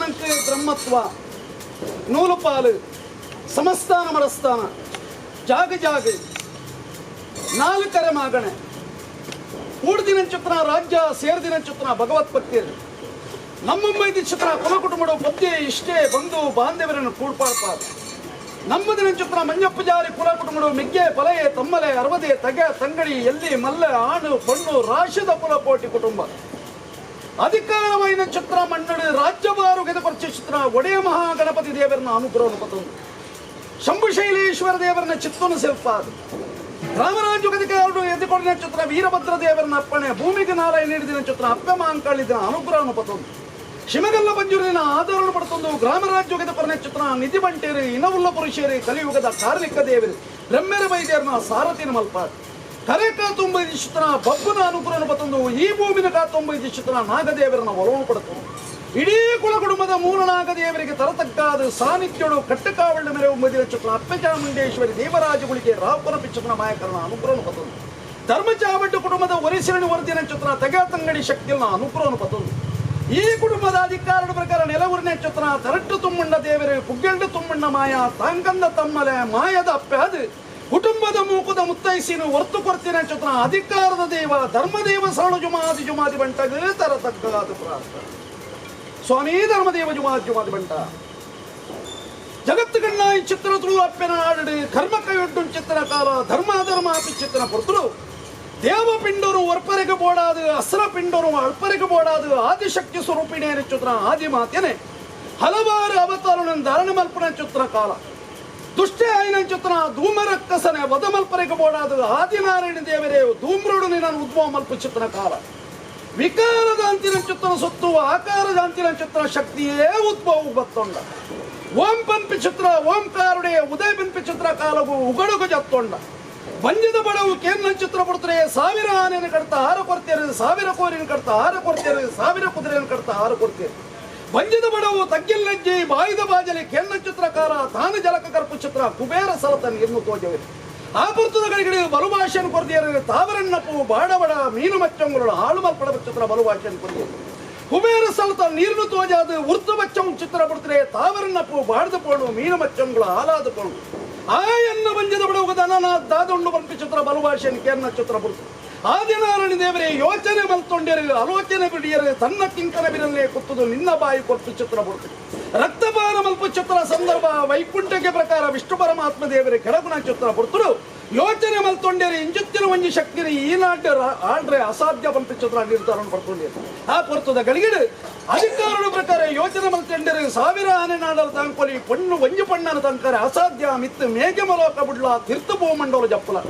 ನಂಕ್ ಬ್ರಹ್ಮತ್ವ, ನೂಲುಪಾಲು, ಸಮಸ್ಥಾನ ಮರಸ್ಥಾನ, ಜಾಗ ಜಾಗ, ನಾಲ್ಕರೆ ಮಾಗಣೆ, ಕೂಡ್ದಿನಂಚುತ್ರ ರಾಜ್ಯ ಸೇರ್ದಿನಂಚುತ್ರ ಭಗವತ್ ಭಕ್ತಿಯರು ನಮ್ಮ ಚಿತ್ರ ಕುಲ ಕುಟುಂಬದ ಪದ್ಯ ಇಷ್ಟೇ ಬಂಧು ಬಾಂಧವರನ್ನು ಕೂಡ್ಪಾಡ್ಪಾದ ನಮ್ಮದಿನಂಚುತ್ರ ಮಂಜಪ್ಪ ಜಾರಿ ಕುಲ ಕುಟುಂಬಡು ಮಿಗ್ಗೆ ಪಲಯೆ ತಮ್ಮಲೆ ಅರವದೆ ತಗ ತಂಗಡಿ ಎಲ್ಲಿ ಮಲ್ಲ ಆಣು ಪಣ್ಣು ರಾಶಿದ ಕುಲ ಕೋಟಿ ಕುಟುಂಬ ಅಧಿಕಾರವೈನ ಚಿತ್ರ ಮಣ್ಣಡು ರಾಜ್ಯಭಾರು ಗೆದಕೊರ್ಚ ಚಿತ್ರ ಒಡೆಯ ಮಹಾಗಣಪತಿ ದೇವರನ್ನ ಅನುಗ್ರಹವನ್ನು ಪತ್ತೊಂದು ಶಂಭುಶೈಲೇಶ್ವರ ದೇವರನ್ನ ಚಿತ್ತನು ಸೆಲ್ಪಾದು ರಾಮರಾಜು ಗದಿಕಾರಡು ಎದ್ದುಕೊಂಡಿನ ಚಿತ್ರ ವೀರಭದ್ರ ದೇವರನ್ನ ಅಪ್ಪಣೆ ಭೂಮಿಗೆ ನಾರಾಯಣ ನೀಡಿದಿನ ಚಿತ್ರ ಅಪ್ಪ ಮಾಂಕಾಳಿದಿನ ಅನುಗ್ರಹವನ್ನು ಪತ್ತೊಂದು ಶಿಮಗಲ್ಲ ಬಂಜೂರಿನ ಆಧಾರವನ್ನು ಪಡ್ತೊಂದು ಗ್ರಾಮರಾಜ್ಯ ಕೊರನೆ ಚಿತ್ರ ನಿಧಿ ಬಂಟೇರು ಇನವುಲ್ಲ ಪುರುಷೇರಿ ಕಲಿಯುಗದ ಕಾರ್ಮಿಕ ದೇವರು ಬ್ರಹ್ಮೆರ ವೈದ್ಯರನ್ನ ಸಾರಥಿನ ಮಲ್ಪಾದ ಕರೆ ಕಾತುಂಬ ಚಿತ್ರ ಬಬ್ಬುನ ಅನುಗ್ರಹವನ್ನು ಪತ್ತೊಂದು ಈ ಭೂಮಿನ ಕಾತುಂಬ ಚಿತ್ರ ನಾಗದೇವರನ್ನ ಒಲವನ್ನು ಪಡ್ತೊಂದು ಇಡೀ ಕುಲ ಕುಟುಂಬದ ಮೂಲ ನಾಗದೇವರಿಗೆ ತರತಕ್ಕಾದ ಸಾನ್ನಿಧ್ಯೋಡು ಕಟ್ಟುಕಾವಳ್ಳ ಮೇರೆ ಉಮ್ಮದಿನ ಚಿತ್ರ ಅಪ್ಪಚಾಮುಂಡೇಶ್ವರಿ ದೇವರಾಜಗುಳಿಗೆ ರಾಪುರ ಪಿಚ್ಚನ ಮಾಯಕರನ ಅನುಗ್ರಹವನ್ನು ಪತ್ತೊಂದು ಧರ್ಮಚಾವಟ್ಟು ಕುಟುಂಬದ ಒರಿಸಿರಣಿ ವರದಿನ ಚಿತ್ರ ತಗ ತಂಗಡಿ ಶಕ್ತಿಯನ್ನ ಅನುಗ್ರಹವನ್ನು ಪತ್ತೊಂದು ಈ ಕುಟುಂಬದ ಅಧಿಕಾರದ ಪ್ರಕಾರ ನೆಲವೂರಿನ ಚಿತ್ರ ತರಟ್ಟು ತುಮ್ಮಣ್ಣ ದೇವರು ಪುಗ್ಗೆಂಡು ತುಮ್ಮಣ್ಣ ಮಾಯ ತಾಂಕಂದ ತಮ್ಮಲೆ ಮಾಯದ ಅಪ್ಪೆ ಅದು ಕುಟುಂಬದ ಮೂಕುದ ಮುತ್ತೈಸಿನ ಹೊರ್ತು ಕೊರ್ತಿನ ಚಿತ್ರ ಅಧಿಕಾರದ ದೇವ ಧರ್ಮದೇವ ಸರಳು ಜುಮಾದಿ ಜುಮಾದಿ ಬಂಟಗ ತರತಕ್ಕಾದ ಪ್ರಾರ್ಥನೆ. ಸ್ವಾಮಿ ಧರ್ಮದೇವ ಜುಮಾದಿ ಜುಮಾದಿ ಬಂಟ ಜಗತ್ತು ಕಣ್ಣ ಈ ಚಿತ್ರ ತುಳು ಅಪ್ಪೆನ ಆಡಡು ಕರ್ಮ ಕೈಯೊಡ್ಡು ಚಿತ್ರ ಕಾಲ ಧರ್ಮ ಧರ್ಮ ಅಪಿ ಚಿತ್ರ ಪೊರ್ತುಳು ದೇವ ಪಿಂಡರು ಒರ್ಪರಿಗೆ ಬೋಡಾದು ಅಸ್ರ ಪಿಂಡರು ಅಳ್ಪರಿಗೆ ಬೋಡಾದು ಆದಿಶಕ್ತಿ ಸ್ವರೂಪಿಣಿ ಚಿತ್ರ ಆದಿಮಾತೇನೆ ಹಲವಾರು ಅವತಾರಗಳನ್ನು ಧಾರಣೆ ಮಲ್ಪನ ಚಿತ್ರ ಕಾಲ ದುಷ್ಟೇ ಆಯ್ನ ಚಿತ್ರ ಧೂಮರಕ್ಕಸನೆ ವಧಮಲ್ಪರಿಗೆ ಬೋಡಾದು ಆದಿನಾರಾಯಣ ದೇವರೇ ಧೂಮ್ರುಡು ನಾನು ಉದ್ಭವ ಮಲ್ಪ ಚಿತ್ರ ಕಾಲ ವಿಕಾರದ ಅಂತಿನ ಚಿತ್ರ ಸೊತ್ತು ಆಕಾರದ ಅಂತಿನ ಚಿತ್ರ ಶಕ್ತಿಯೇ ಉದ್ಭವ ಬತ್ತೊಂಡ ಓಂ ಪಂಪಿ ಚಿತ್ರ ಓಂಕಾರುಡೆ ಉದಯ ಪಂಪಿ ಚಿತ್ರ ಕಾಲವು ಉಗಡುಗು ಜತ್ತೊಂಡ ಬಂಜಿದ ಬಡವು ಕೇಂದ್ರ ಚಿತ್ರ ಪಡ್ತಾರೆ ಸಾವಿರ ಆನೆಯನ್ನು ಕಡ್ತಾ ಆರು ಕೊಡ್ತೇನೆ, ಸಾವಿರ ಕೋರಿನ ಕಡ್ತಾ ಆರು ಕೊಡ್ತೇನೆ, ಸಾವಿರ ಕುದುರೆಯನ್ನು ಕಡ್ತಾ ಆರು ಕೊಡ್ತೇನೆ. ಬಂಜಿದ ಬಡವು ತಗ್ಗಿಲ್ಲಜ್ಜಿ ಬಾಯಿದ ಬಾಜಲಿ ಕೇಂದ್ರ ಚಿತ್ರಕಾರ ತಾನು ಜಲಕ ಕರ್ಪು ಚಿತ್ರ ಕುಬೇರ ಸಲತ ನೀರ್ನು ತೋಜವೆ ಆ ಪುರ್ತದ ಕಡೆಗಡೆ ಬಲುಭಾಷೆಯನ್ನು ಕೊರ್ದಿಯರು ತಾವರಣ್ಣಪ್ಪು ಬಾಡಬಡ ಮೀನು ಮಚ್ಚಂಗಳು ಹಾಳು ಮಲ್ಪಡ ಚಿತ್ರ ಬಲುಭಾಷೆಯನ್ನು ಕೊರ್ದಿಯರು ಕುಬೇರ ಸಲತ ನೀರ್ನು ತೋಜಾದು ಉರ್ತು ಬಚ್ಚಂ ಚಿತ್ರ ಪಡ್ತಾರೆ ತಾವರಣ್ಣಪ್ಪು ಬಾಡ್ದು ಪೋಣು ಮೀನು ಮಚ್ಚಂಗಳು ಹಾಲಾದ ಪೋಣು ಆಯನ್ನ ಬಂಜದ ಬಡವು ದನನ ದಾದುಂಡು ಬಂಪಿ ಚಿತ್ರ ಬಲುಭಾಷೆಯನ್ನು ಕೇರ್ನ ಚಿತ್ರ ಪಡ್ತು ಆದಿನಾರಾಯಣ ದೇವರೇ ಯೋಚನೆ ಮಲ್ತೊಂಡೆರು ಆಲೋಚನೆ ಬಿಡಿಯರು ತನ್ನ ಕಿಂಕನ ಬಿರಲ್ಲೇ ಕೊತ್ತದು ನಿನ್ನ ಬಾಯಿ ಕೊಟ್ಟು ಚಿತ್ರ ಪಡ್ತು ರಕ್ತಪಾನ ಮಲ್ಪ ಚಿತ್ರ ಸಂದರ್ಭ ವೈಕುಂಠಕ್ಕೆ ಪ್ರಕಾರ ವಿಷ್ಣು ಪರಮಾತ್ಮ ದೇವರೇ ಕೆಳಗುಣ ಚಿತ್ರ ಪಡ್ತರು ಯೋಚನೆ ಮಲ್ತೊಂಡೇರಿ ಇಂಜುತ್ತಿನ ಒಂಜಿ ಶಕ್ತಿನ ಈ ನಾಟ್ಯ ಆಳ್ರೆ ಅಸಾಧ್ಯ ಪಂಪಿ ಚಿತ್ರ ನಿರ್ಧಾರ ಪಡ್ಕೊಂಡಿರು ಆ ಪೊರ್ತದ ಗಳಿಗೆಡು ಅಧಿಕಾರದ ಪ್ರಕಾರ ಯೋಚನೆ ಮಲ್ತೊಂಡೇರಿ ಸಾವಿರ ಆನೆ ನಾಡಲ ತಾಂಕೊಲಿ ಪಣ್ಣು ಒಂಜಿ ಪಣ್ಣನ ತಂಕರೆ ಅಸಾಧ್ಯ ಮಿತ್ತು ಮೇಘ ಮಲೋಕ ಬುಡ್ಲ ತೀರ್ಥ ಭೂಮಂಡಲ ಜಪ್ಪಲ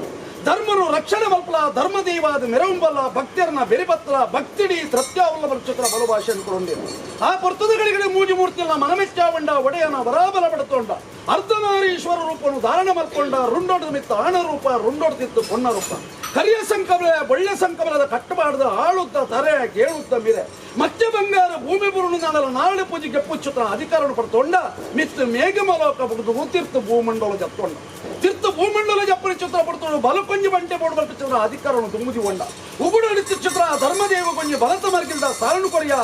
ಧರ್ಮನು ರಕ್ಷಣೆ ಮಲ್ಪಲ ಧರ್ಮದೇವಾದ ಮೆರವಂಬಲ್ಲ ಭಕ್ತರನ್ನ ಬೆರಿಪತ್ರ ಭಕ್ತಿಡಿ ತೃತ್ಯಾವಲ್ಲ ಚಿತ್ರ ಬಲುಭಾಷೆಯನ್ನು ಕೊಡೊಂಡಿರು ಆ ಪೊರ್ತದ ಗಳಿಗಡೆ ಮೂಜಿ ಮೂರ್ತಿಯಲ್ಲ ಮನಮೆಚ್ಚಾವಂಡ ಒಡೆಯನ ಬರಾಬಲ ಪಡ್ತೊಂಡ ಅರ್ಧನಾರೀಶ್ವರ ರೂಪನು ಧಾರಣೆ ಮಲ್ಕೊಂಡ ರುಂಡೊಡದ ಮಿತ್ತ ಆಣ ರೂಪ ರುಂಡೊಡ್ದಿತ್ತು ಪೊನ್ನ ರೂಪ ಕರಿಯ ಸಂಕಬಲ ಬೊಳ್ಳೆ ಸಂಕಬಲದ ಕಟ್ಟಬಾರ್ದ ಆಳುದ್ದ ತರೆ ಕೇಳುದ್ದ ಮಿರೆ ಮಚ್ಚ ಬಂಗಾರ ಭೂಮಿ ಬುರುಣು ನಾಡಲ ನಾಳೆ ಪೂಜೆ ಗೆಪ್ಪು ಚಿತ್ರ ಅಧಿಕಾರವನ್ನು ಪಡ್ತೊಂಡ ಮಿತ್ತು ಮೇಘಮಲೋಕ ಬುಡ್ದು ತೀರ್ಥ ಭೂಮಂಡಲ ಜತ್ತೊಂಡ ತೀರ್ಥ ಭೂಮಂಡಲ ಜಪ್ಪನ ಚಿತ್ರ ಪಡ್ತೊಂಡು ಬಲಕೊಂಜಿ ಬಂಟೆ ಬೋಡು ಬಲ್ಪ ಚಿತ್ರ ಅಧಿಕಾರವನ್ನು ತುಂಬುದಿ ಒಂಡ ಉಗುಡು ಅಡಿತ ಚಿತ್ರ ಧರ್ಮದೇವ ಕೊಂಜಿ ಬಲತ ಮರ್ಗಿಲ್ದ ಸಾರಣು ಕೊರಿಯ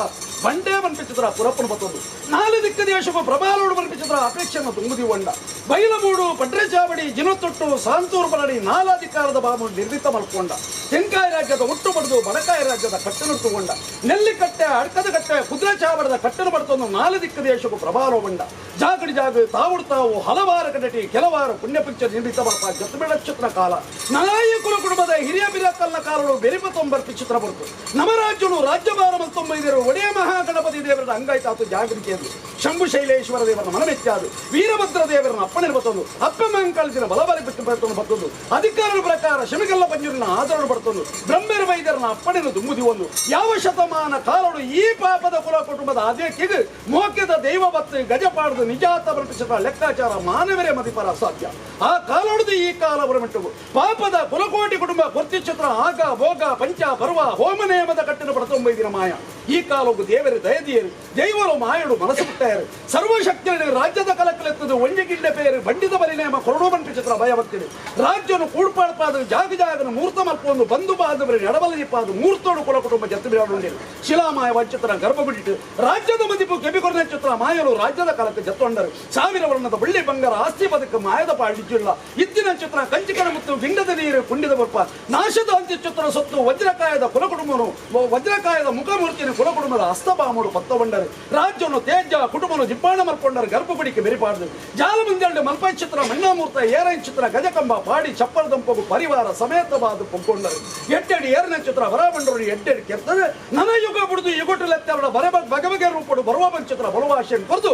ಬಂಟೆ ಬನ್ಪಿ ಚಿತ್ರ ಪುರಪ್ಪನ ಬತ್ತೊಂದು ನಾಲು ದಿಕ್ಕ ದೇಶಕ್ಕೂ ಪ್ರಬಾಲೋಡು ಬನ್ಪಿ ಚಿತ್ರ ಅಪೇಕ್ಷೆಯನ್ನು ತುಂಬುದಿ ಒಂಡ ಬೈಲಮೂಡು ಪಡ್ರೆ ಚಾವಡಿ ಜಿನತೊಟ್ಟು ಸಾಂತೂರು ಬರಡಿ ನಾಲಾಧಿಕಾರದ ಬಾಬು ನಿರ್ಮಿತ ಮಲ್ಕೊಂಡ ತೆಂಕಾಯಿ ರಾಜ್ಯದ ಒಟ್ಟು ಪಡೆದು ಬಡಕಾಯಿ ರಾಜ್ಯದ ಕಟ್ಟನು ತಗೊಂಡ ನೆಲ್ಲಿಕಟ್ಟೆ ಅಡ್ಕದ ಕಟ್ಟೆ ಕುದುರೆ ಚಾವಡದ ಕಟ್ಟನು ಪಡ್ತೊಂದು ನಾಲು ದಿಕ್ಕ ದೇಶಕ್ಕೂ ಪ್ರಬಾಲ ಬಂಡ ಜಾಗಡಿ ಜಾಗ ತಾವುಡು ತಾವು ಹಲವಾರು ಕಡಟಿ ಕೆಲವಾರು ಪುಣ್ಯ ಪಿಕ್ಚರ್ ನಿರ್ಮಿತ ಬರ್ಪ ಜತ್ಬೇಡ ಚಿತ್ರ ಕಾಲ ನಾಯಕರು ಕುಟುಂಬದ ಹಿರಿಯ ಬಿರಕಲ್ನ ಕಾಲರು ಬೆರಿಪ ತೊಂಬರ್ಪಿ ಚಿತ್ರ ಬರ್ತು ನವರಾಜ್ಯನು ರಾಜ್ಯಭಾರ ಮಲ್ತೊಂಬೈದರು ಒಡೆಯ ಮಹಾಗಣಪತಿ ದೇವರ ಅಂಗಾಯ್ತಾತು ಜಾಗೃತಿಯನ್ನು ಶಂಭು ಶೈಲೇಶ್ವರ ದೇವರ ಮನಮೆಚ್ಚಾದು ವೀರಭದ್ರ ದೇವರನ್ನ ಅಪ್ಪಣೆ ಬತ್ತೊಂದು ಅಪ್ಪ ಮಂಕಳಿಸಿನ ಬಲಬಲಿ ಬಿಟ್ಟು ಬರ್ತೊಂದು ಬತ್ತೊಂದು ಅಧಿಕಾರದ ಪ್ರಕಾರ ಶಮಿಗಲ್ಲ ಪಂಜುರಿನ ಆದರಣ ಪಡ್ತೊಂದು ಬ್ರಹ್ಮೆರ ವೈದ್ಯರನ್ನ ಅಪ್ಪಣೆಯನ್ನು ದುಂಬುದಿ ಒಂದು ಯಾವ ಶತಮಾನ ಕಾಲಡು ಈ ಪಾಪದ ಕುಲ ಕುಟುಂಬದ ಅದೇಕಿಗೆ ಮೋಕ್ಯದ ದೈವ ಬತ್ತು ಗಜಪಾಡದು ನಿಜಾತ ಬಲ್ಪಿಸಿದ ಲೆಕ್ಕಾಚಾರ ಮಾನವರೇ ಮದಿಪರ ಅಸಾಧ್ಯ ಆ ಕಾಲೊಡೆದು ಈ ಕಾಲ ಬರಮಟ್ಟವು ಪಾಪದ ಕುಲಕೋಟಿ ಕುಟುಂಬ ಕೊರ್ತಿಚಿತ್ರ ಆಗ ಭೋಗ ಪಂಚ ಪರ್ವ ಹೋಮ ನೇಮದ ಕಟ್ಟಿನ ಪಡತೊಂಬೈದಿನ ಮಾಯ ಈ ಕಾಲವು ದೇವರ ದಯದಿಯರು ದೈವರು ಮಾಯಡು ಮನಸ್ಸು ಬಿಟ್ಟಾರು. ಪಡೆಯರು. ಸರ್ವಶಕ್ತಿಯನ್ನು ರಾಜ್ಯದ ಕಲಕಲೆತ್ತದು ಒಂಜಿ ಗಿಂಡೆ ಪೇರು ಬಂಡಿದ ಬಲಿ ನೇಮ ಕೊರಡೋ ಚಿತ್ರ ಭಯಭಕ್ತಿಡು ರಾಜ್ಯನು ಕೂಡ್ಪಾಡ್ಪಾದ ಜಾಗ ಜಾಗನ ಮೂರ್ತ ಮಲ್ಪೊಂದು ಬಂಧು ಬಾಂಧವರು ಎಡಬಲ ಮೂರ್ತೋಡು ಕುಲ ಕುಟುಂಬ ಜತ್ತು ಬಿಡಾಡುಂಡಿರು. ಶಿಲಾಮಾಯ ವಂಚಿತರ ಗರ್ಭಗುಡಿಟ್ಟು ರಾಜ್ಯದ ಮದಿಪು ಕೆಬಿಕೊರನ ಚಿತ್ರ ಮಾಯಲು ರಾಜ್ಯದ ಕಾಲಕ್ಕೆ ಜತ್ತೊಂಡರು. ಸಾವಿರ ವರ್ಣದ ಬಳ್ಳಿ ಬಂಗಾರ ಆಸ್ತಿ ಬದುಕು ಮಾಯದ ಪಾಡಿಜಿಲ್ಲ ಇತ್ತಿನ ಚಿತ್ರ ಕಂಚಿಕನ ಮತ್ತು ಗಿಂಡದ ನೀರು ಕುಂಡಿದ ಬರ್ಪ ನಾಶದ ಅಂತ್ಯ ಚಿತ್ರ ಸೊತ್ತು ವಜ್ರಕಾಯದ ಕುಲಕುಟುಂಬನು ವಜ್ರಕಾಯದ ಮುಖಮೂರ್ತಿನ ಕುಲಕುಟುಂಬದ ಹಸ್ತಬಾಮುಡು ಪತ್ತವಂಡರು. ರಾಜ್ಯವನ್ನು ತೇಜ ಕುಟುಂಬನು ಜಿಪ್ಪಾಣ ಮಲ್ಕೊಂಡರು ಗರ್ಭಗುಡಿಗೆ ಬೆರಿಪಾಡದು. ಜಾಲಮಂದೆರಡು ಮಲ್ಪೈ ಚಿತ್ರ ಮಣ್ಣಾಮೂರ್ತ ಏರೈನ್ ಚಿತ್ರ ಗಜಕಂಬ ಪಾಡಿ ಚಪ್ಪರದಂಪಗು ಪರಿವಾರ ಸಮೇತವಾದ ಪೊಕ್ಕೊಂಡರು. ಎಟ್ಟೆಡಿ ಏರನ ಚಿತ್ರ ಹೊರಬಂಡರು ಎಟ್ಟೆಡಿ ಕೆರ್ತದೆ ನನ ಯುಗ ಬುಡಿದು ಯುಗೊಟ್ಟಲೆತ್ತವರ ಬರ ಬಗೆ ಬಗೆ ರೂಪಡು ಬರುವ ಚಿತ್ರ ಬಲವಾಶೆ ಕೊರದು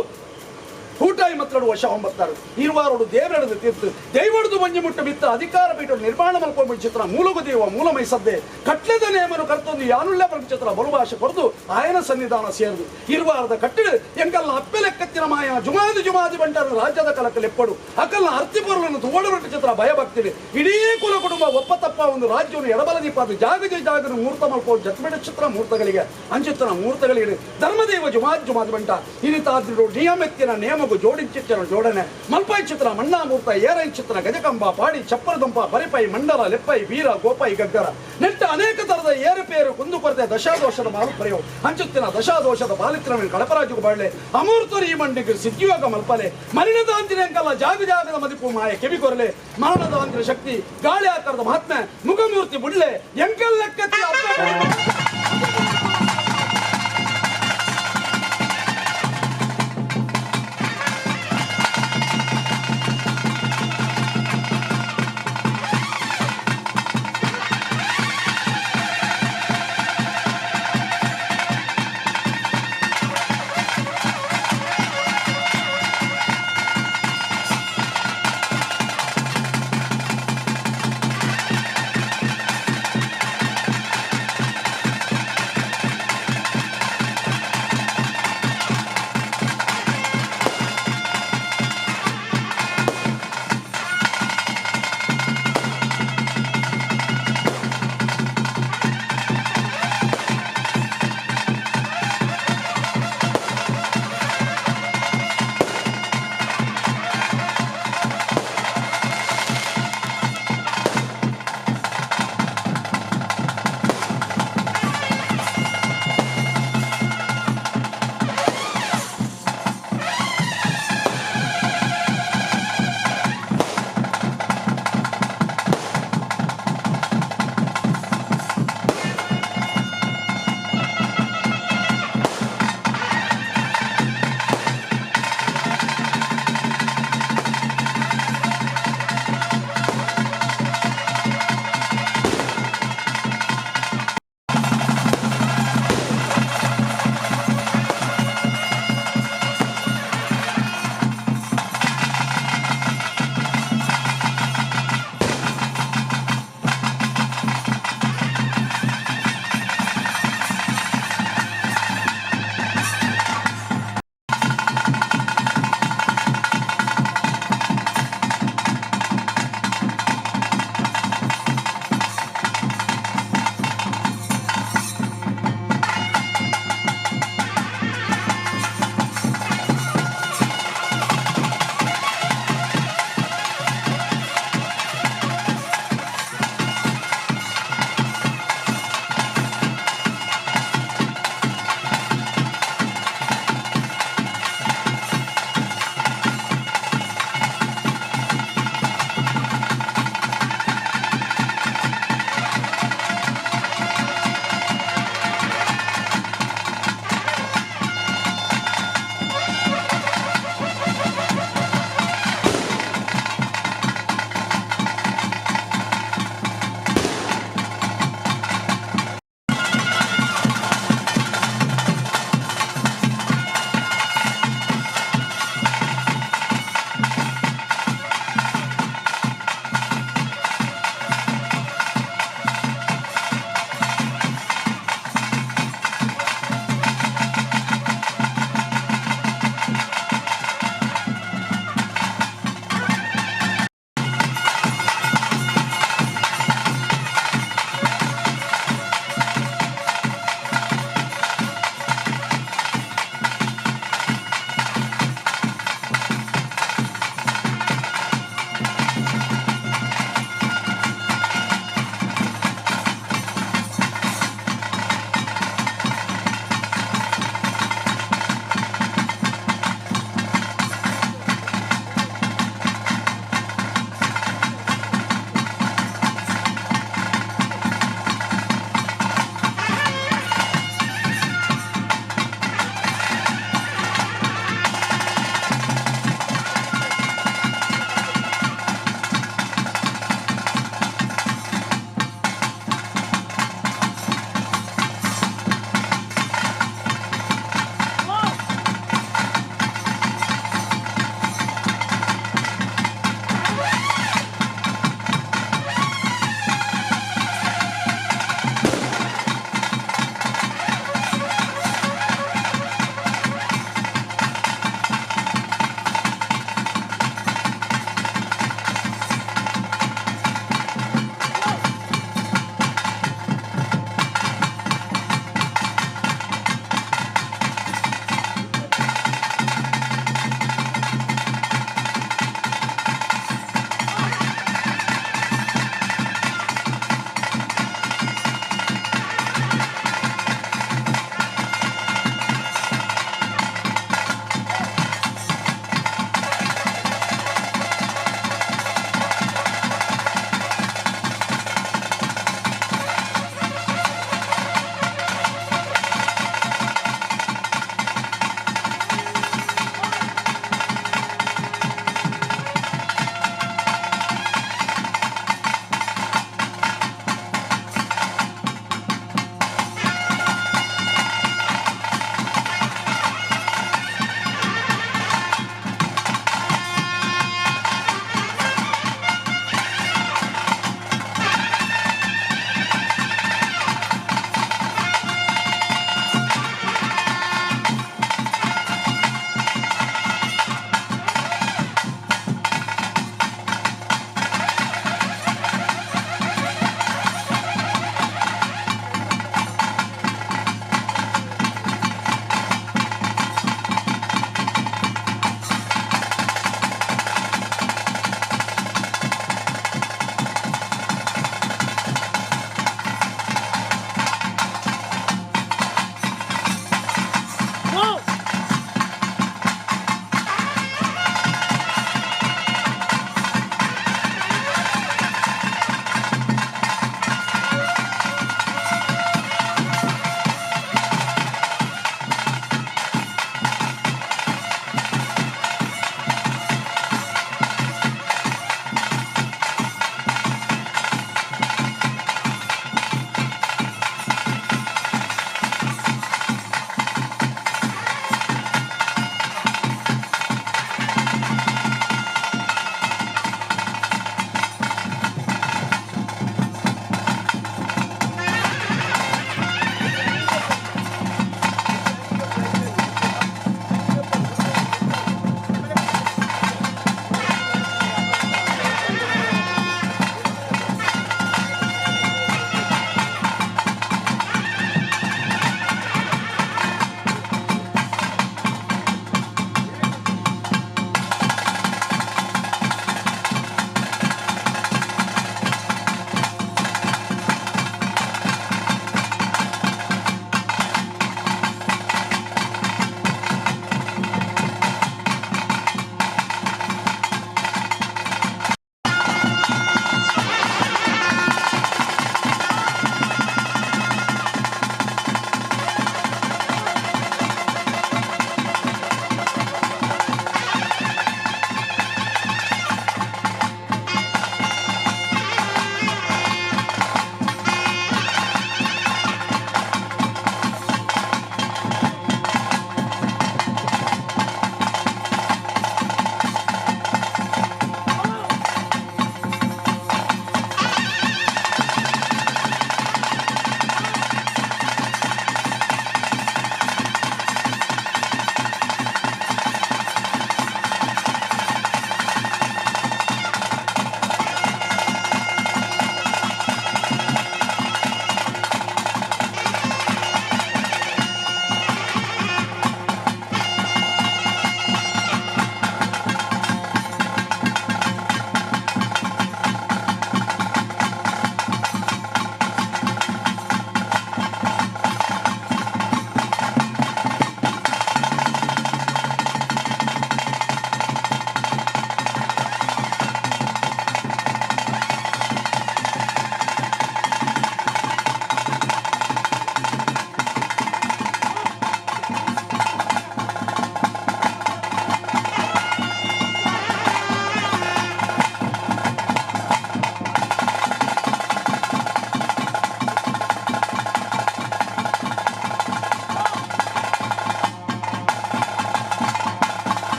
ಕೂಟಾಯಿ ಮತ್ತಡು ವಶ ಒಂಬತ್ತಾರು. ಇರುವಾರೋಡು ದೇವರಡದು ತೀರ್ತು ದೈವಡದು ಮಂಜಿ ಮುಟ್ಟು ಬಿತ್ತ ಅಧಿಕಾರ ಪೀಠ ನಿರ್ಮಾಣ ಮಲ್ಕೊಂಡು ಚಿತ್ರ ಮೂಲಗು ದೇವ ಮೂಲಮೈ ಸದ್ದೆ ಕಟ್ಲೆದ ನೇಮನು ಕರ್ತೊಂದು ಯಾನುಳ್ಳ ಚಿತ್ರ ಬಲುಭಾಷೆ ಕೊರದು ಆಯನ ಸನ್ನಿಧಾನ ಸೇರಿದು ಇರುವಾರದ ಕಟ್ಟಿಡು ಎಂಕಲ್ನ ಅಪ್ಪೆಲೆಕ್ಕತ್ತಿನ ಮಾಯ ಜುಮಾದಿ ಜುಮಾದಿ ಬಂಟರು ರಾಜ್ಯದ ಕಲಕಲೆಪ್ಪಡು ಅಕಲ್ನ ಅರ್ತಿಪೊರುలను ತೋಡಬಟ್ಟ ಚಿತ್ರ ಭಯಭಕ್ತಿಡು ಇಡೀ ಕುಲ ಕುಟುಂಬ ಒಪ್ಪ ತಪ್ಪ ಒಂದು ರಾಜ್ಯವನ್ನು ಎಡಬಲ ದೀಪಾದ ಜಾಗಜ ಜಾಗನ ಮೂರ್ತ ಮಲ್ಕೋ ಜತ್ಮೆಡ ಚಿತ್ರ ಮೂರ್ತಗಳಿಗೆ ಅಂಚಿತ್ರ ಮೂರ್ತಗಳಿಗೆ ಧರ್ಮದೇವ ಜುಮಾದಿ ಜುಮಾದಿ ಬಂಟ ಇನಿತಾದ್ರು ನಿಯಮೆತ್ತಿನ ನೇಮ ಜೋಡಿಂಚಿತ್ತಿನ ಜೋಡಣೆ ಮಲ್ಪಾಯಿ ಚಿತ್ರ ಮಣ್ಣಾಮೂರ್ತ ಏರೈ ಚಿತ್ರ ಗಜಕಂಬ ಪಾಡಿ ಚಪ್ಪರದಂಪ ಬರಿಪೈ ಮಂಡಲ ಲೆಪ್ಪೈ ವೀರ ಗೋಪೈ ಗಗ್ಗರ ನೆಟ್ಟ ಅನೇಕ ತರದ ಏರುಪೇರು ಕುಂದುಕೊರತೆ ದಶಾದೋಷದ ಮಾಲು ಅಂಚುತ್ತಿನ ದಶಾದೋಷದ ಬಾಲಿತ್ರನ ಕಳಪರಾಜು ಬಾಳ್ಳೆ ಅಮೂರ್ತರು ಈ ಮಂಡಿಗೆ ಸಿದ್ಧಿಯೋಗ ಮಲ್ಪಲೆ ಮರಣದ ಅಂತಿನ ಜಾಗ ಜಾಗದ ಮದಿಪು ಮಾಯ ಕೆವಿ ಕೊರಲೆ ಮರಣದ ಅಂತಿನ ಶಕ್ತಿ ಗಾಳಿ ಆಕಾರದ ಮಹಾತ್ಮೆ ಮುಖಮೂರ್ತಿ ಬುಡ್ಲೆ ಎಂಕಲ್ ಲೆಕ್ಕತ್ತಿ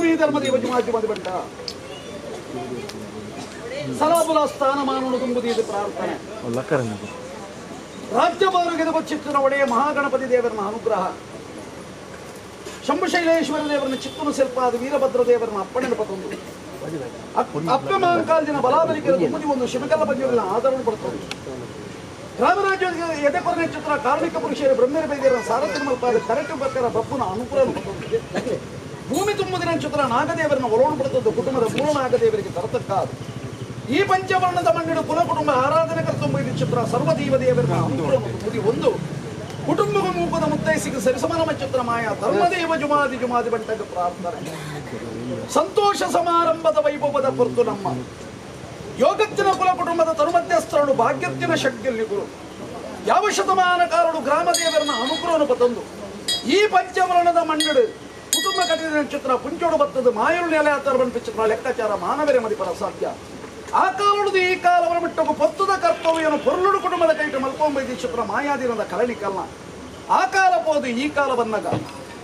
ನೀ ಧರ್ಮದೇವ ಜುಮಾಜಿ ಬಂಟ ಸಲಾಬುಲ ಸ್ಥಾನಮಾನವನ್ನು ತುಂಬುದೀದು ಪ್ರಾರ್ಥನೆ. ರಾಜ್ಯಭಾರಗೆದ ಚಿತ್ತಿನ ಒಡೆಯ ಮಹಾಗಣಪತಿ ದೇವರನ ಅನುಗ್ರಹ, ಶಂಭುಶೈಲೇಶ್ವರ ದೇವರನ ಚಿತ್ತನು ಶಿಲ್ಪಾದ ವೀರಭದ್ರ ದೇವರನ ಅಪ್ಪಣೆ ಪತೊಂದು ಅಪ್ಪೆ ಮಾಂಕಾಲ್ದಿನ ಬಲಾಬಲಿಕರ ತುಂಬುದಿ ಒಂದು ಶಿವಕಲ್ಲ ಬಂದಿರಲಿಲ್ಲ ಆಧಾರವನ್ನು ಪಡ್ತೊಂದು ರಾಮರಾಜ್ಯ ಎದೆ ಕೊರನೆ ಚಿತ್ರ ಕಾರ್ಮಿಕ ಪುರುಷರು ಬ್ರಹ್ಮರ ಬೈದಿರ ಸಾರಥಿ ಮಲ್ಪಾದ ಕರೆಕ್ಟ್ ಬಕ್ಕರ ಬಪ್ಪುನ ಅನುಕೂಲ ಪಡ್ತೊಂದು ಭೂಮಿ ತುಂಬುದಿನ ಚಿತ್ರ ನಾಗದೇವರನ್ನ ಒಲೋಣ ಪಡ್ತದ್ದು ಕುಟುಂಬದ ಮೂಲ ನಾಗದೇವರಿಗೆ ತರತಕ್ಕಾದ ಈ ಪಂಚವರ್ಣದ ಮಣ್ಣಿಡು ಕುಲ ಕುಟುಂಬ ಆರಾಧನೆ ಕರ್ತೊಂಬ ಇದು ಚಿತ್ರ ಸರ್ವದೀವ ದೇವರನ್ನ ಅನುಕೂಲ ಒಂದು ಕುಟುಂಬದ ಮೂಕದ ಮುತ್ತೈಸಿಗೆ ಸರಿಸಮಾನ ಚಿತ್ರ ಮಾಯ ಧರ್ಮದೇವ ಜುಮಾದಿ ಜುಮಾದಿ ಬಂಟಗ ಪ್ರಾರ್ಥನೆ. ಸಂತೋಷ ಸಮಾರಂಭದ ವೈಭವದ ಪೊರ್ತು ನಮ್ಮ ಯೋಗತ್ತಿನ ಕುಲ ಕುಟುಂಬದ ತರುಮಧ್ಯಸ್ಥರನು ಭಾಗ್ಯತ್ತಿನ ಶಕ್ತಿಯಲ್ಲಿ ಗುರು ಯಾವ ಶತಮಾನ ಕಾರಡು ಗ್ರಾಮ ದೇವರನ್ನ ಅನುಗ್ರಹನು ಪತಂದು ಈ ಪಂಚವರ್ಣದ ಮಣ್ಣಿಡು ಕುಟುಂಬ ಕಟ್ಟಿದ ಚಿತ್ರ ಪುಂಚೋಡು ಬತ್ತದು ಮಾಯರು ನೆಲೆ ಆತರ ಚಿತ್ರ ಲೆಕ್ಕಾಚಾರ ಮಾನವರೇ ಮದಿಪರ ಸಾಧ್ಯ. ಆ ಕಾಲುಡುದು ಈ ಕಾಲವರ ಬಿಟ್ಟು ಪೊತ್ತದ ಕರ್ತವ್ಯನು ಪೊರ್ಲುಡು ಕುಟುಂಬದ ಕೈಟು ಮಲ್ಕೊಂಬೈದಿ ಚಿತ್ರ ಮಾಯಾದಿನದ ಕಲನಿಕಲ್ಲ. ಆ ಕಾಲ ಪೋದು ಈ ಕಾಲ ಬಂದಾಗ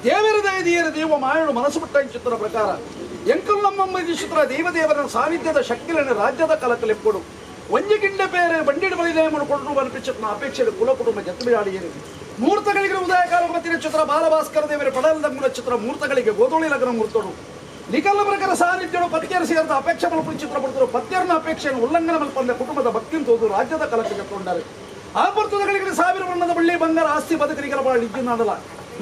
ದೇವರ ದಯದೀಯರ ದೇವ ಮಾಯಡು ಮನಸ್ಸು ಬಿಟ್ಟ ಚಿತ್ರ ಪ್ರಕಾರ ಎಂಕಲ್ಲಮ್ಮ ಚಿತ್ರ ದೇವದೇವರ ಸಾನ್ನಿಧ್ಯದ ಶಕ್ತಿಯನ್ನು ರಾಜ್ಯದ ಕಲಕಲೆಪ್ಪಡು ಒಂಜಿ ಗಿಂಡೆ ಬೇರೆ ಬಂಡಿಡು ಬಲಿದೇಮನ್ನು ಕೊಟ್ಟರು ಅನ್ಪಿಚಿತ್ರ ಅಪೇಕ್ಷೆ ಕುಲ ಕುಟುಂಬ ಜತ್ಬಿಡಾಡಿಯರು ಮೂರ್ತಗಳಿಗೆ ಉದಯ ಕಾಲ ಬತ್ತಿನ ಚಿತ್ರ ಬಾಲಭಾಸ್ಕರ ದೇವರ ಪಡಲದ ಮೂಲ ಚಿತ್ರ ಮೂರ್ತಗಳಿಗೆ ಗೋಧೋಳಿ ಲಗ್ನ ಮೂರ್ತಡು ನಿಕಲ್ಲ ಪ್ರಕಾರ ಸಾನ್ನಿಧ್ಯಡು ಪತ್ಯರು ಸೇರಿದ ಅಪೇಕ್ಷೆ ಮಲ್ಪು ಚಿತ್ರ ಪಡ್ತರು ಪತ್ಯರನ ಅಪೇಕ್ಷೆಯನ್ನು ಉಲ್ಲಂಘನೆ ಮಲ್ಪಂದ ಕುಟುಂಬದ ಭಕ್ತಿನ ತೋದು ರಾಜ್ಯದ ಕಲಕಕ್ಕೆ ಕೊಂಡರು. ಆ ಪರ್ತುದಗಳಿಗೆ ಸಾವಿರ ಬಣ್ಣದ ಬಳ್ಳಿ ಬಂಗಾರ ಆಸ್ತಿ ಬದುಕರಿಗಲ ಬಾಳ ಇಜ್ಜಿನಾಡಲ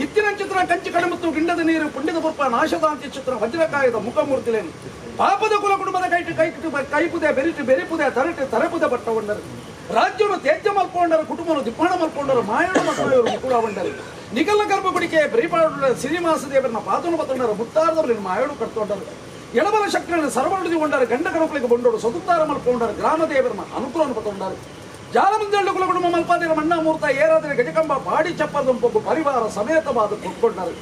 ಇತ್ತಿನ ಚಿತ್ರ ಕಂಚಿ ಕಡಿಮತ್ತು ಗಿಂಡದ ನೀರು ಪುಂಡಿದ ಪುರ್ಪ ನಾಶದಾಂತಿ ಚಿತ್ರ ವಜ್ರಕಾಯದ ಮುಖಮೂರ್ತಿಲೇನು ಪಾಪದ ಕುಲ ಕುಟುಂಬದ ಕೈಟು ಕೈ ಕೈಪುದೆ ಬೆರಿಟು ಬೆರಿಪುದೆ ತರಟು ತರಪುದೆ ಬಟ್ಟಗೊಂಡರು ರಾಜ್ಯವನ್ನು ತೇಜ ಮಲ್ಕೊಂಡರು ಕುಟುಂಬವನ್ನು ದಿಪ್ಪಾಣ ಮಲ್ಕೊಂಡರು ಮಾಯಣ ಮಕ್ಕಳು ಮುಕುಳಗೊಂಡರು ನಿಗಲ್ಲ ಗರ್ಭಗುಡಿಕೆ ಬರಿಪಾಡು ಶ್ರೀನಿವಾಸ ದೇವರನ್ನ ಪಾದನು ಬತ್ತೊಂಡರು ಮುತ್ತಾರದವರನ್ನು ಮಾಯಡು ಕಟ್ಟೊಂಡರು ಎಳಬಲ ಶಕ್ತಿಯನ್ನು ಸರ್ವನುಡಿದುಕೊಂಡರು ಗಂಡ ಗಣಕುಳಿಗೆ ಬಂಡೋಡು ಸದುತ್ತಾರ ಮಲ್ಕೊಂಡರು ಗ್ರಾಮ ದೇವರನ್ನ ಅನುಕೂಲವನ್ನು ಪತ್ತೊಂಡರು ಜಾಲಮಂದಳ್ಳು ಕುಲ ಕುಟುಂಬ ಮಲ್ಪಾದಿರ ಮಣ್ಣ ಮೂರ್ತ ಏರಾದರೆ ಗಜಕಂಬ ಬಾಡಿ ಚಪ್ಪದಂಪೊಬ್ಬ ಪರಿವಾರ ಸಮೇತವಾದ ಕೊಟ್ಕೊಂಡರು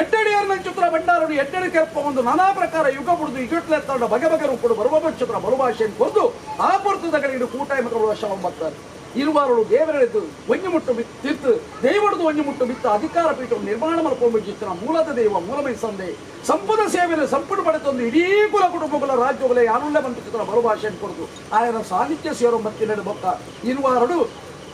ಎಡ್ಡಡಿಯರ್ನ ಚಿತ್ರ ಭಂಡಾರನು ಎಡ್ಡಡಿ ಕೆರ್ಪ ಒಂದು ನಾನಾ ಪ್ರಕಾರ ಯುಗ ಬುಡಿದು ಇಗಟ್ಲೆತ್ತಂಡ ಬಗೆ ಬಗೆ ರೂಪಡು ಬರುವ ಚಿತ್ರ ಬರುಭಾಷೆಯನ್ನು ಕೊರೆದು ಆ ಪೊರ್ತುದಗಳಿಗೆ ಕೂಟಾಯ ಮಕ್ಕಳು ಶವ ಬರ್ತಾರೆ ಇರುವಾರಳು ದೇವರೆಳೆದು ಒಂಜುಮುಟ್ಟು ತೀರ್ತು ದೈವಡದು ಒಂಜುಮುಟ್ಟು ಬಿತ್ತ ಅಧಿಕಾರ ಪೀಠವನ್ನು ನಿರ್ಮಾಣ ಮಲ್ಕೊಂಡು ಚಿತ್ರ ಮೂಲದ ದೈವ ಮೂಲಮೈ ಸಂದೆ ಸಂಪದ ಸೇವೆಯನ್ನು ಸಂಪುಟ ಪಡೆತೊಂದು ಇಡೀ ಕುಲ ಕುಟುಂಬಗಳ ರಾಜ್ಯಗಳ ಯಾರುಳ್ಳ ಬಂತು ಚಿತ್ರ ಬರುಭಾಷೆಯನ್ನು ಕೊಡದು ಆಯನ ಸಾಹಿತ್ಯ ಸೇರೋ ಮತ್ತಿನ ಬೊಕ್ಕ ಇರುವಾರಡು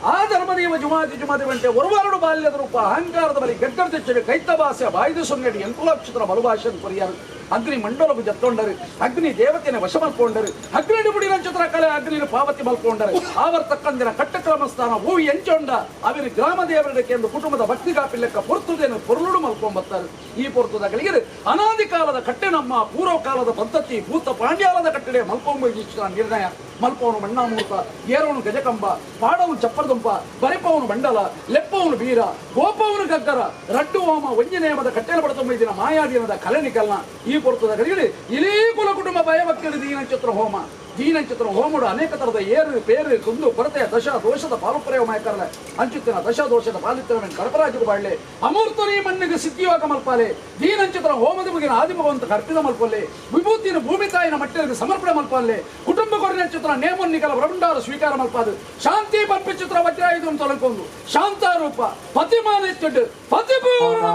ಆ ಧರ್ಮದೇವ ಜುಮಾದಿ ಜುಮಾದಿ ಬಂಟೆ ಒರುವಾರಡು ಬಾಲ್ಯದ ರೂಪ ಅಹಂಕಾರದ ಬಲಿ ಗಡ್ಡರ್ ತೆಚ್ಚಡಿ ಕೈತ ಭಾಷೆ ಬಾಯ್ದು ಸೊನ್ನೆಡಿ ಎಂಕುಲಾಕ್ಷತ್ರ ಬಲುಭಾಷೆಯನ್ನು ಕೊರಿಯಾರು ಅಗ್ನಿ ಮಂಡಲವು ಜತ್ತೊಂಡರು ಅಗ್ನಿ ದೇವತೆನ ವಶ ಮಲ್ಕೊಂಡರು ಅಗ್ನಿ ಬುಡಿ ಚಿತ್ರ ಕಲೆ ಅಗ್ನಿನ ಪಾವತಿ ಮಲ್ಕೊಂಡರು ಆವರ್ ತಕ್ಕಂದಿನ ಕಟ್ಟಕ್ರಮ ಸ್ಥಾನ ಹೂವಿ ಎಂಚೊಂಡ ಅವಿನ ಗ್ರಾಮ ದೇವರಕ್ಕೆ ಎಂದು ಕುಟುಂಬದ ಭಕ್ತಿ ಕಾಪಿಲೆಕ್ಕ ಪೊರ್ತುದೇನು ಪೊರ್ಲುಡು ಮಲ್ಕೊಂಬತ್ತಾರೆ. ಈ ಪೊರ್ತುದಗಳಿಗೆ ಅನಾದಿ ಕಾಲದ ಕಟ್ಟೆ ನಮ್ಮ ಪೂರ್ವ ಕಾಲದ ಪದ್ಧತಿ ಭೂತ ಪಾಂಡ್ಯಾಲದ ಕಟ್ಟಡೆ ಮಲ್ಕೊಂಬ ನಿರ್ಣಯ ಮಲ್ಪವನು ಮಣ್ಣಾಮೂರ್ತ ಏರವನು ಗಜಕಂಬ ಪಾಡವನು ಚಪ್ಪರದುಂಪ ಬರಿಪವನು ಮಂಡಲ ಲೆಪ್ಪವನು ಬೀರ ಗೋಪವನು ಗಗ್ಗರ ರಡ್ಡು ಹೋಮ ಒಂಜಿ ನೇಮದ ಕಟ್ಟೆಲ ಪಡತೊಂಬ ದಿನ ಮಾಯಾದೀನದ ಕಲೆನಿಕಲ್ನ ಈ ಪೊರ್ತುದಗಳಿಗೆ ಇಲೀ ಕುಲ ಕುಟುಂಬ ಭಯಭಕ್ತಿಯ ದೀನಚಿತ್ರ ಹೋಮ ದೀನಚಿತ್ರ ಹೋಮಡು ಅನೇಕ ತರದ ಏರು ಪೇರು ಕುಂದು ಕೊರತೆಯ ದಶ ದೋಷದ ಪಾಲುಪ್ರಯೋಗ ಮಾಯಕರಲೆ ಅಂಚುತ್ತಿನ ದಶ ದೋಷದ ಪಾಲಿತ್ರವನ್ನು ಕಡಪರಾಜು ಬಾಳ್ಲೆ ಅಮೂರ್ತರಿ ಮಣ್ಣಿಗೆ ಸಿದ್ಧಿಯೋಗ ಮಲ್ಪಾಲೆ ದೀನಂಚಿತ್ರ ಹೋಮದ ಮುಗಿನ ಆದಿಮವಂತ ಕರ್ಪಿದ ಮಲ್ಪಲ್ಲೆ ವಿಭೂತಿನ ಭೂಮಿ ತಾಯಿನ ಮಟ್ಟರಿಗೆ ಸಮರ್ಪಣೆ ಮಲ್ಪಾಲೆ ಕುಟುಂಬ ಕೊರಿನ ಚಿತ್ರ ನೇಮನ್ನಿಗಲ ಬ್ರಹ್ಮಂಡಾರ ಸ್ವೀಕಾರ ಮಲ್ಪಾದು ಶಾಂತಿ ಪರ್ಪಿ ಚಿತ್ರ ವಜ್ರಾಯುಧಂ ತೊಲಕೊಂದು ಶಾಂತಾರೂಪ ಪತಿಮಾನ ಪತಿಪೂರ್ಣ.